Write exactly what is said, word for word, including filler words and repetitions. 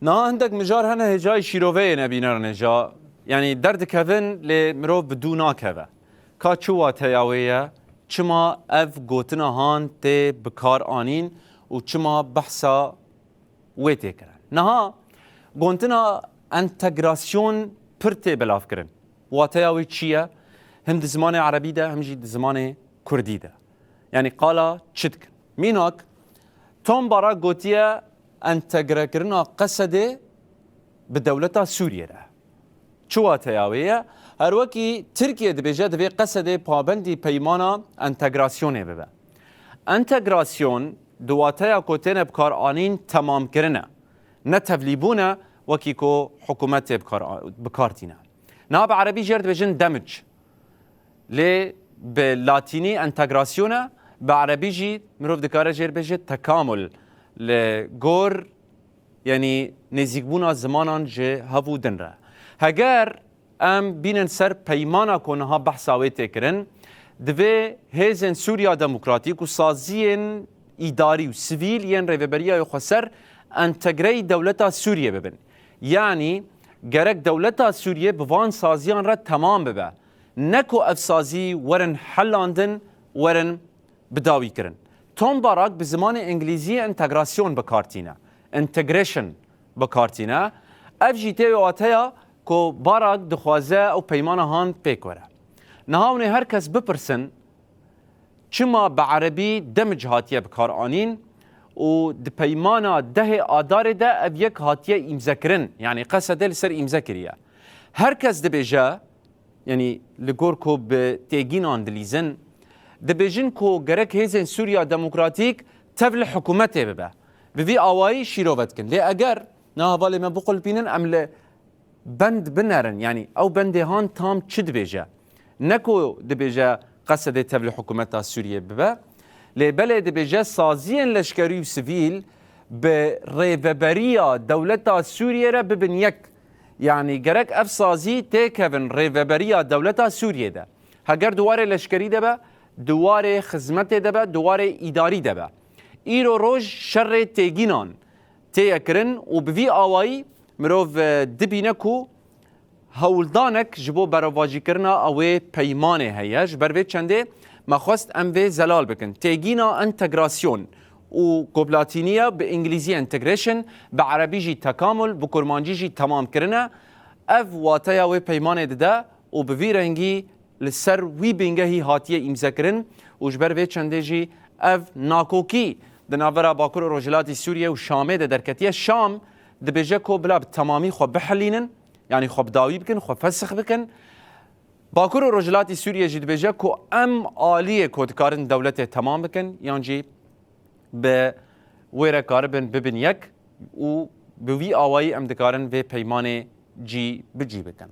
Niha hindek mijar hene hêjayî şîroveyê nebînerine ja, yanî derdikevin lê mirov bi dû nakeve. Ka çi wateya wê ye? Çima ev gotina han tê bi kar anîn û çima behsa wê tê kirin? Niha gotina entegrasyon pir tê belavkirin. Wateya wê çi ye? Him di zimanê erebî de, him jî di zimanê kurdî de. Yanî qala çi dikin? Mînak, Tom Barak gotiye entegrekirina Qesedê bi dewleta Sûriyê re. Çi wateya wê ye? Her wekî Tirkiye dibêje, divê Qesedê pabendî peymana entegrasyonê bibe. Entegrasyon di wateya ku têne bikaranîn temamkirin e, ne tevlîbûn e, wekî ku hikûmetê bikar, bikar tîne. Niha bi erebî jê re dibêjin demic. Lê bi latînî entegrasyon e, bi erebî jî mirov dikare jê re bêje tekamul. Li gor, yanî nêzîkbûna zimanan ji hev û din re. Heger em bînin ser peymana ku niha behsa wê tê kirin, divê hêzên Sûriya Demokratîk û saziyên îdarî û sivîl yên Rêveberiya Xweser entegreyî dewleta Sûriyê bibin. Yanî gerek dewleta Sûriyê bi van saziyan re temam bibe. Ne ku ev sazî werin helandin, werin bidawî kirin. Tom Barak bi zimanê îngilîzî entegrasyon bi kar tîne. Integration bi kar tîne. Ev jî tê wê wateya ku Barak dixwaze ew peymana han pêk were. Niha hûn ê her kes bipirsin, çima bi erebî demic hatiye bi kar anîn û di peymana dehê Adarê de ev yek hatiye îmzekirin, yanî Qesedê li ser îmze kiriye. Her kes dibêje, yanî li gor ku bi têgînan dilîzin, dibêjin ku gerek hêzên Sûriya Demokratîk tev li hikûmetê bibe. Bi vî awayî şîrove dikin. Lê eger, niha hevalê me biqulpînin, em li bend binerin. Yanî ew bendê han tam çi dibêje? Ne ku dibêje Qesedê tev li hikûmeta Sûriyê bibe. Lê belê dibêje saziyên leşkerî û sivîl bi rêveberiya dewleta Sûriyê re bibin yek. Yanî gerek ev sazî têkevin rêveberiya dewleta Sûriyê de. Heger di warê leşkerî de be, di warê xizmetê de be, di warê îdarî de be. Îro roj şerê têgînan tê ye kirin û bi vî awayî mirov, e, dibîne ku hewldanek ji bo berovajîkirina ew ê peymanê heye. Ji ber vê çendê me xwest em vê zelal bikin. Têgîna entegrasyon û ku bi latînî ye, bi îngilîzî integration, bi erebî jî tekamul, bi kurmancî jî temamkirin e. Ev wateya wê peymanê dide û bi vî rengî li ser wî bingehî hatiye îmzekirin û ji ber vê çendê jî ev nakokî di navbera Bakur û Rojhilatî Sûriyê û Şamê de derketiye. Şam dibêje ku bila bi temamî xwe bihelînin, yanî xwe bi dawî bikin, xwe fesix bikin. Bakur û Rojhilatî Sûriyê jî dibêje ku em aliyê ku dikarin dewletê temam bikin, yan jî bi wê re karibin bibin yek û bi vî awayî em dikarin vê peymanê cî bi cî bikin.